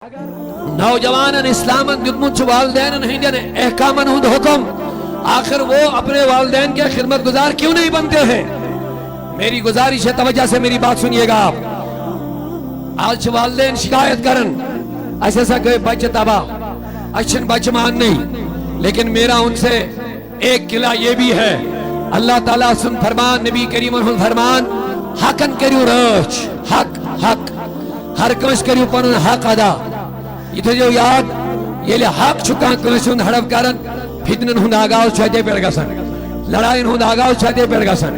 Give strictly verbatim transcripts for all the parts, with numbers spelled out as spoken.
نوجوانن اسلامن دیتمت چھ والدینن ہندین احکامن ہند حکم، آخر وہ اپنے والدین کے خدمت گزار کیوں نہیں بنتے ہیں؟ میری گزارش ہے، توجہ سے میری بات سنیے گا آپ۔ آج چھ والدین شکایت کرن، اسہِ ہسا گئے بچہ تباہ، اسہِ چھن بچہ ماننی، لیکن میرا ان سے ایک گلہ یہ بھی ہے، اللہ تعالیٰ سن فرمان، نبی کریم ہن فرمان، حقن کریو رٲچھ، حق، حق، ہر کٲنٛسہِ کریو پنن حق ادا۔ یہ تھٲیزیو یاد، ییٚلہِ حق چھُ کانٛہہ کٲنٛسہِ ہُنٛد ہڑپ کران، فتنن ہُنٛد آغاز چھُ اتے پٮ۪ٹھ گژھان، لڑاین ہُنٛد آغاز چھُ اتے پٮ۪ٹھ گژھان،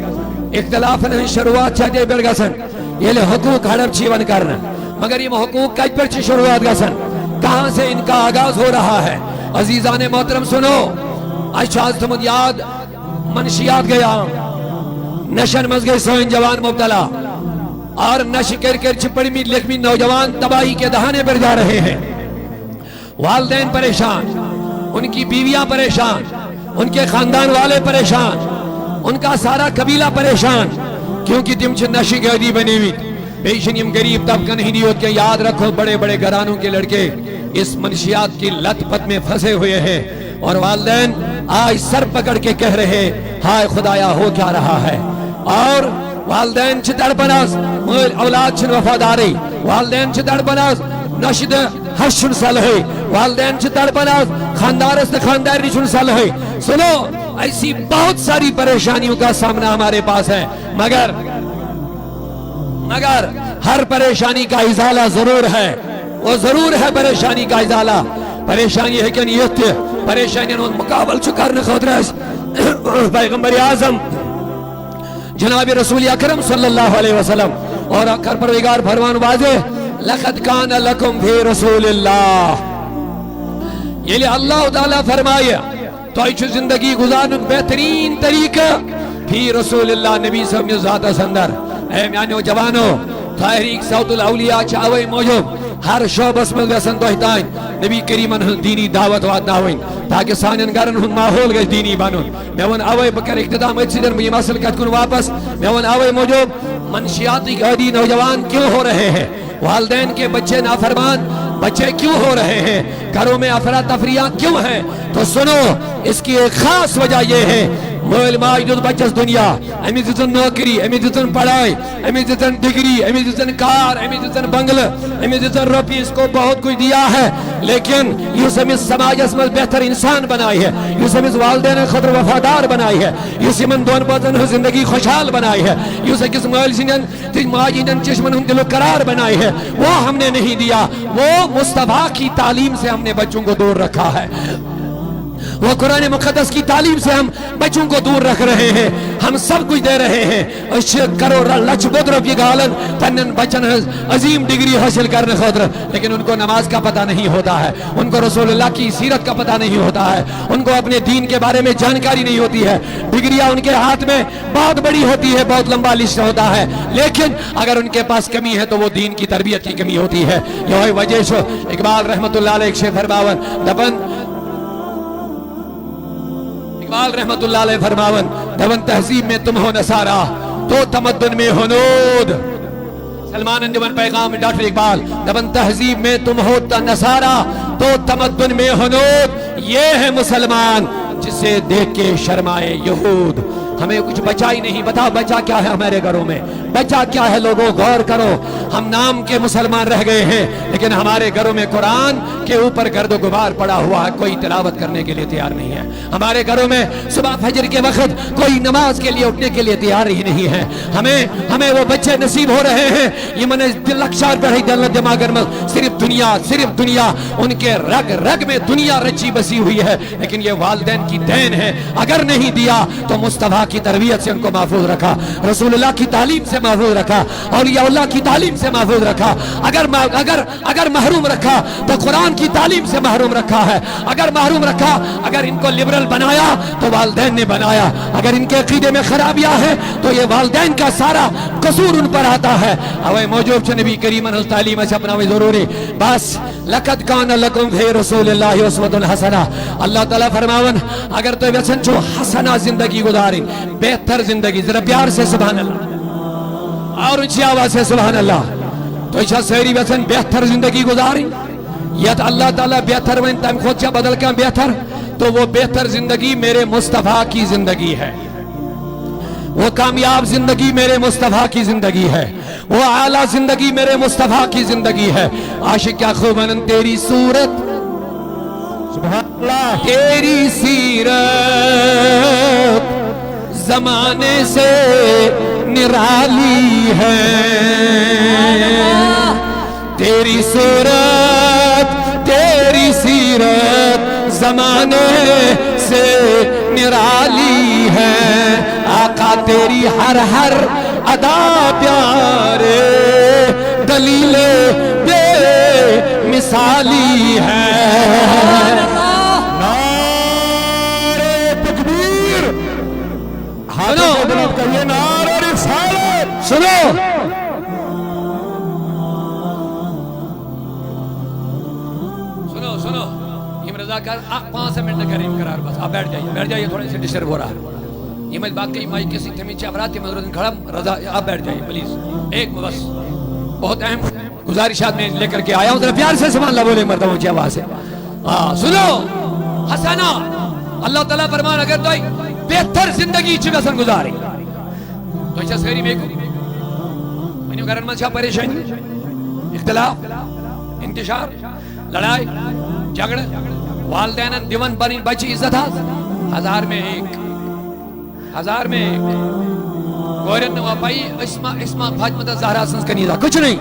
اختلافن ہٕنٛز شروعات چھِ اتے پٮ۪ٹھ گژھان۔ ییٚلہِ حقوق ہڑپ چھِ یِوان کرنہٕ، مگر یِم حقوق کتہِ پٮ۪ٹھ چھِ شروعات گژھان؟ کہاں سے ان کا آغاز ہو رہا ہے؟ عزیزان محترم سنو، اسہِ چھُ آز تھوٚمُت یاد، منشیات گٔے عام، نشن منٛز گٔے سٲنۍ جوان مبتلا، اور نشہ کر کر چھ پڑھمٕتۍ لیکھمٕتۍ نوجوان تباہی کے دہانے پر جا رہے ہیں۔ والدین پریشان، ان کی بیویاں پریشان، ان کے خاندان والے پریشان، ان کا سارا قبیلہ پریشان، کیونکہ تم چھ نشہ عادی بنیمت۔ بیٚیہِ چھِنہٕ یِم غریب طبقن ہٕنٛدی یوت کینٛہہ، یاد رکھو، بڑے بڑے گھرانوں کے لڑکے اس منشیات کی لت پت میں پھنسے ہوئے ہیں۔ اور والدین آج سر پکڑ کے کہہ رہے، ہائے خدایا، ہو کیا رہا ہے؟ اور والدین چھ تڑپان آز، مٲلۍ اولاد چھِنہٕ وفادارٕے۔ والدین چھ تڑپان آز، نشہٕ تہٕ ہش چھُنہٕ صلحٕے۔ والدین چھ تڑپان آز، خاندارس تہٕ خاندارنہِ چھُنہٕ صلحٕے۔ سنو، ایسی بہت ساری پریشانیوں کا سامنا ہمارے پاس ہے، مگر مگر ہر پریشانی کا ازالہ ضرور ہے، وہ ضرور ہے پریشانی کا ازالہ۔ پریشانی ہیٚکن یِتھ تہِ، پریشانین ہُنٛد مقابلہٕ چھُ کرنہٕ خٲطرٕ اَسہِ پیغمبر اعظم جناب رسول اکرم صلی اللہ علیہ وسلم اور اکر پروردگار فرمان واضح، لقد کان لکم فی رسول اللہ۔ ییٚلہِ اللہ تعالیٰ فرمایہِ، تۄہہِ چھُ زندگی گزارنُک بہترین طریقہٕ فی رسول اللہ، نبی صٲبنِس ذاتس اندر۔ اے میانیو جوانو، تحریک صوت الاولیاء چھِ اوے موٗجوٗب ہر شعبس منٛز یژھان تۄہہِ تام نبی کریمن ہٕنٛز دینی دعوت واتناوٕنۍ، تاکہ سانٮ۪ن گرن ہُنٛد ماحول گژھِ دینی بنُن۔ مےٚ ووٚن اوے، بہٕ کرٕ اختتام أتھۍ سۭتۍ، بہٕ یِمہٕ اصل کتھِ کُن واپس۔ مےٚ ووٚن اوے موٗجوٗب، منشیاتٕکۍ عٲدی نوجوان کیوں ہو رہے ہیں؟ والدین کے بچے نافرمان، بچے کیوں ہو رہے ہیں؟ گھروں میں افراتفریاں کیوں ہیں؟ تو سنو، اس کی ایک خاص وجہ یہ ہے، مٲلۍ ماجہِ دیُت بچس دنیا، أمِس دِژٕن نوکری، أمِس دِژٕن پڑھاے، أمِس دِژٕن ڈگری، أمِس دِژٕن کار، أمِس دِژٕن بنگلہٕ، أمِس دِژٕن رۄپیہِ، اس کو بہت کچھ دیا ہے، لیکن یُس أمِس سماجس منٛز بہتر انسان بنایہِ ہے، یُس أمِس والدینن خٲطرٕ وفادار بنایہِ ہے، یُس یِمن دۄن بٲژن ہٕنٛز زندگی خۄشحال بنایہِ ہے، یُس أکِس مٲلۍ سٕنٛدٮ۪ن تہٕ ماجہِ ہٕنٛدٮ۪ن چشمن ہُنٛد دِلُک قرار بنایہِ ہے، وہ ہم نے نہیں دیا، وہ مصطفیٰ کی تعلیم سے ہم نے بچوں کو دور رکھا ہے، وہ قرآن مقدس کی تعلیم سے ہم بچوں کو دور رکھ رہے ہیں۔ ہم سب کچھ دے رہے ہیں، أسۍ چھِ کرور لچھ بوٚد رۄپیہِ گالان پننٮ۪ن بچن ہٕنٛز عظیم ڈگری حٲصِل کرنہٕ خٲطرٕ، لیکن ان کو نماز کا پتہ نہیں ہوتا ہے، ان کو رسول اللہ کی سیرت کا پتہ نہیں ہوتا ہے، ان کو اپنے دین کے بارے میں جانکاری نہیں ہوتی ہے۔ ڈگریاں ان کے ہاتھ میں بہت بڑی ہوتی ہے، بہت لمبا لسٹ ہوتا ہے، لیکن اگر ان کے پاس کمی ہے تو وہ دین کی تربیت کی کمی ہوتی ہے۔ یہوے وجہ چھُ اقبال رحمت اللہ علیہ چھِ فرماوان، دپان، اقبال رحمت اللہ علیہ فرماوان، دپان، تہذیب میں تم ہو نصارا تو تمدن میں ہنود۔ سلمان دِوان پیغام ڈاکٹر اقبال، دپان، تہذیب میں تم ہو نصارا تو تمدن میں ہنود، یہ ہے مسلمان جسے دیکھ کے شرمائے یہود۔ ہمیں کچھ بچا ہی نہیں، بتاؤ بچا کیا ہے ہمارے گھروں میں، بچا کیا ہے لوگوں؟ غور کرو، ہم نام کے مسلمان رہ گئے ہیں، لیکن ہمارے گھروں میں قرآن کے اوپر گرد و غبار پڑا ہوا ہے، کوئی تلاوت کرنے کے لیے تیار نہیں ہے۔ ہمارے گھروں میں صبح فجر کے وقت کوئی نماز کے لیے اٹھنے کے لیے تیار ہی نہیں ہے۔ ہمیں، ہمیں وہ بچے نصیب ہو رہے ہیں، یِمن أسۍ دِل لۄکچار پٮ۪ٹھٕے دِلن دٮ۪ماغن منٛز صرف دنیا، صرف دنیا، ان کے رگ رگ میں دنیا رچی بسی ہوئی ہے، لیکن یہ والدین کی دین ہے۔ اگر نہیں دیا تو مصطفیٰ کی تربیت سے ان کو محفوظ رکھا، رسول اللہ کی تعلیم سے محفوظ رکھا، اولیاء اللہ کی تعلیم سے محفوظ رکھا۔ اگر ما-، اگر اگر محروم رکھا تو قرآن کی تعلیم سے محروم رکھا ہے، اگر محروم رکھا، اگر ان کو لبرل بنایا تو والدین نے بنایا، اگر ان کے عقیدے میں خرابیاں ہیں تو یہ والدین کا سارا قصور ان پر آتا ہے۔ اوے موٗجوٗب چھُ نبی کریمن ہٕنٛز تعلیٖم اَسہِ اپناوٕنۍ ضروٗری۔ بس، لقد کان لکم فی رسول اللہ اسوۃ حسنہ۔ اللہ تعالیٰ فرماوان، اگر تُہۍ یژھان چھِو حسنہ زندگی گزارٕنۍ، بہتر زندگی، ذرا پیار سے سبحان اللہ اور اونچی آواز سے سبحان اللہ۔ تُہۍ چھا سٲری یژھان بہتر زندگی گزارٕنۍ؟ یتھ اللہ تعالیٰ بہتر ون، تمہ کھوتہٕ چھا بدل کانٛہہ بہتر؟ تو وہ بہتر زندگی میرے مصطفیٰ کی زندگی ہے، وہ کامیاب زندگی میرے مصطفیٰ کی زندگی ہے، وہ اعلیٰ زندگی میرے مصطفیٰ کی زندگی ہے۔ عاشق کیا خوب ونان، تیری صورت، سبحان اللہ، تیری سیرت زمانے سے نرالی ہے، تیری صورت، تیری سیرت زمانے سے نرالی ہے۔ آقا، تیری ہر ہر ادا پیارے، دلیل بے مثالی ہے۔ نعرہ تکبیر۔ ہاتھوں سنو۔ کو بلند کریے، نعرہ رسالت۔ سنو۔ سنو، سنو۔ یم رضاکار، آ، پانچ منٹ کریں قرار بس۔ آپ بیٹھ جائیے، بیٹھ جائیے، تھوڑے سے ڈسٹرب ہو رہا ہے۔ یم باقی مائیک کے ساتھ تھمی چھ افراد، تم روزن کھڑا، رضا، آپ بیٹھ جائیے پلیز۔ ایک بس بہت اہم گزارشات میں لے کر کے آیا ہوں، ذرا پیار سے سبحان اللہ بولے، مردوں کی آواز سے۔ ہاں، سنو، حسنا، اللہ تعالیٰ فرمان، اگر تُہۍ بہتر زندگی چھ یژھان گزارٕنۍ، تُہۍ چھا سٲری مےٚ کُن؟ ؤنِو، گرن منٛز چھا پریشٲنی، اختلاف، انتشار، لڑاے، جھگڑٕ، والدینن دِوان پنٕنۍ بچہِ عزت حظ؟ ہزار میں ایک، ہزار میں ایک۔ کورٮ۪ن نہٕ وۄنۍ پَیی، أسۍ ما، أسۍ ما فاطمہ زہرا سٕنٛز کنیزہ، کچھ نہیں۔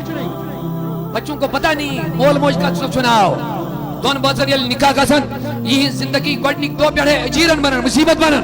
بچوں کو پتہ نہیں، مول موج کا چھُنہٕ ناو۔ دۄن بٲژن ییٚلہِ نکاح گژھن، یِہنٛز زندگی گۄڈنِکۍ دۄہ پٮ۪ٹھے اجیرن بنان، مصیبت بنان۔